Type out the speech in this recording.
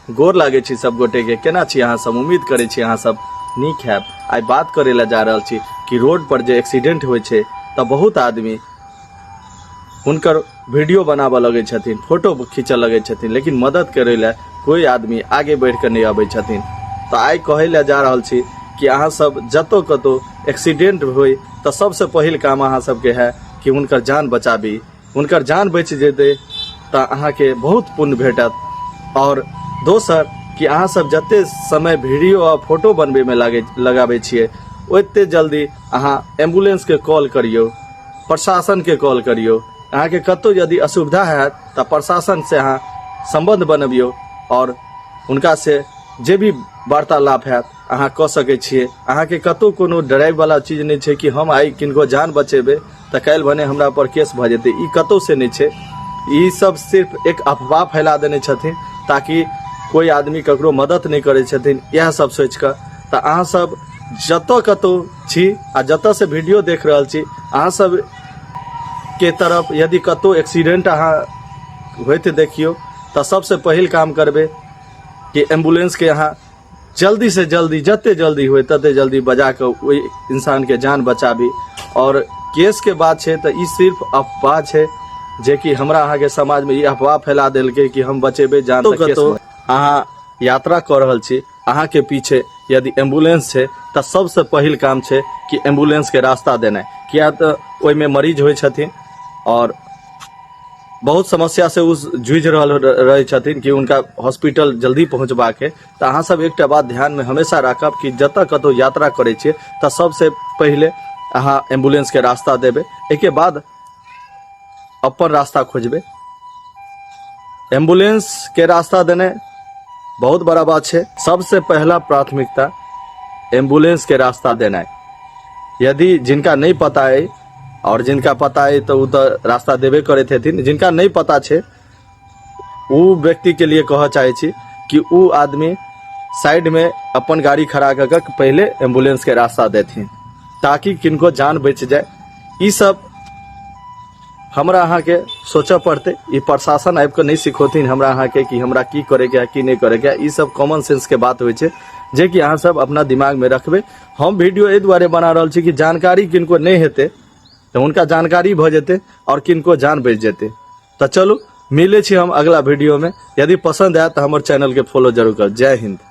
गोर लागै छी सब गोटे के। केना छी अहाँ सब? उम्मीद करै छी अहाँ सब नीक हैब। आइ बात करै लए जा रहल छी कि रोड पर जे एक्सीडेंट होइ छै तऽ बहुत आदमी हुनकर वीडियो बनाबऽ लगै छथिन, फोटो खींचऽ लगै छथिन, लेकिन मदद करै लए कोइ आदमी आगे बढ़ि कऽ नहि अबै छथिन। तऽ आइ कहै लए जा रहल छी कि अहाँ सब जतऽ कतौ एक्सीडेंट होइ तऽ सबसँ पहिल काम अहाँ सबके है कि हुनकर जान बचाबी। हुनकर जान बचि जेतै तऽ अहाँके बहुत पुण्य भेटत। आओर दोसर कि अहाँ सब जते समय वीडियो आ फोटो बनबैमे लगाबै छियै, ओते जल्दी अहाँ एम्बुलेंसके कॉल करियौ, प्रशासनके कॉल करियौ। अहाँके कतहु यदि असुविधा हैत तऽ प्रशासनसँ अहाँ सम्बन्ध बनबियौ आओर हुनकासँ जे भी वार्तालाप हैत अहाँ कऽ सकै छियै। अहाँके कतहु कोनो डराइवला चीज नहि छै कि हम आइ किनको जान बचेबै तऽ काल्हि भने हमरा पर केस भऽ जेतै, ई कतहु से नहि छै। ई सब सिर्फ एक अफवाह फैला देने छथिन ताकि कोइ आदमी ककरो मदद नहि करै छथिन, इएह सब सोचि कऽ। तऽ अहाँ सब जतऽ कतहु छी आ जतऽ से वीडियो देख रहल छी, अहाँ सब के तरफ यदि कतहु एक्सीडेंट अहाँ होइत देखियौ तऽ सबसँ पहिल काम करबै कि एम्बुलेंसके अहाँ जल्दी से जल्दी, जते जल्दी हुए तते जल्दी बजा कऽ ओहि इंसानके जान बचाबी। आओर केसके बात छै तऽ ई सिर्फ अफवाह छै, जेकि हमरा अहाँके समाजमे ई अफवाह फैला देलकै कि हम बचेबै जान तऽ केस। अहाँ यात्रा कऽ रहल छी, अहाँके पीछे यदि एम्बुलेंस छै तऽ सबसँ पहिल काम छै कि एम्बुलेंसके रास्ता देनाइ, किया तऽ ओहिमे मरीज होइ छथिन आओर बहुत समस्या से ओ जूझि रहल रहै छथिन कि हुनका हॉस्पिटल जल्दी पहुँचबाक है। तऽ अहाँ सब एकटा बात ध्यानमे हमेशा राखब कि जतऽ कतहु यात्रा करै छियै तऽ सबसँ पहिले अहाँ एम्बुलेंसके रास्ता देबै, एहिके बाद अपन रास्ता खोजबै। एम्बुलेंस के रास्ता देने बहुत बड़ा बात छै। सबसे पहला प्राथमिकता एम्बुलेंस के रास्ता देनाइ। यदि जिनका नहि पता अइ आओर जिनका पता अइ तऽ ओ तऽ रास्ता देबे करैत हेथिन, जिनका नहि पता छै ओ व्यक्तिके लिए कहऽ चाहै छी कि ओ आदमी साइडमे अपन गाड़ी खड़ा कऽ कऽ पहिले एम्बुलेंसके रास्ता देथिन ताकि किनको जान बचि जाय। ई सब हमरा अहाँके सोचऽ पड़तै। ई प्रशासन आबि कऽ नहि सिखौथिन हमरा अहाँके कि हमरा की करैके है की नहि करैके है। ई सब कॉमन सेंसके बात होइ छै जेकि अहाँ सब अपना दिमागमे रखबै। हम वीडियो एहि दुआरे बना रहल छी कि जानकारी किनको नहि हेतै तऽ हुनका जानकारी भऽ जेतै आओर किनको जान बचि जेतै। तऽ चलू मिलै छी हम अगला वीडियोमे। यदि पसन्द आयत तऽ हमर चैनलके फॉलो जरूर करब। जय हिन्द।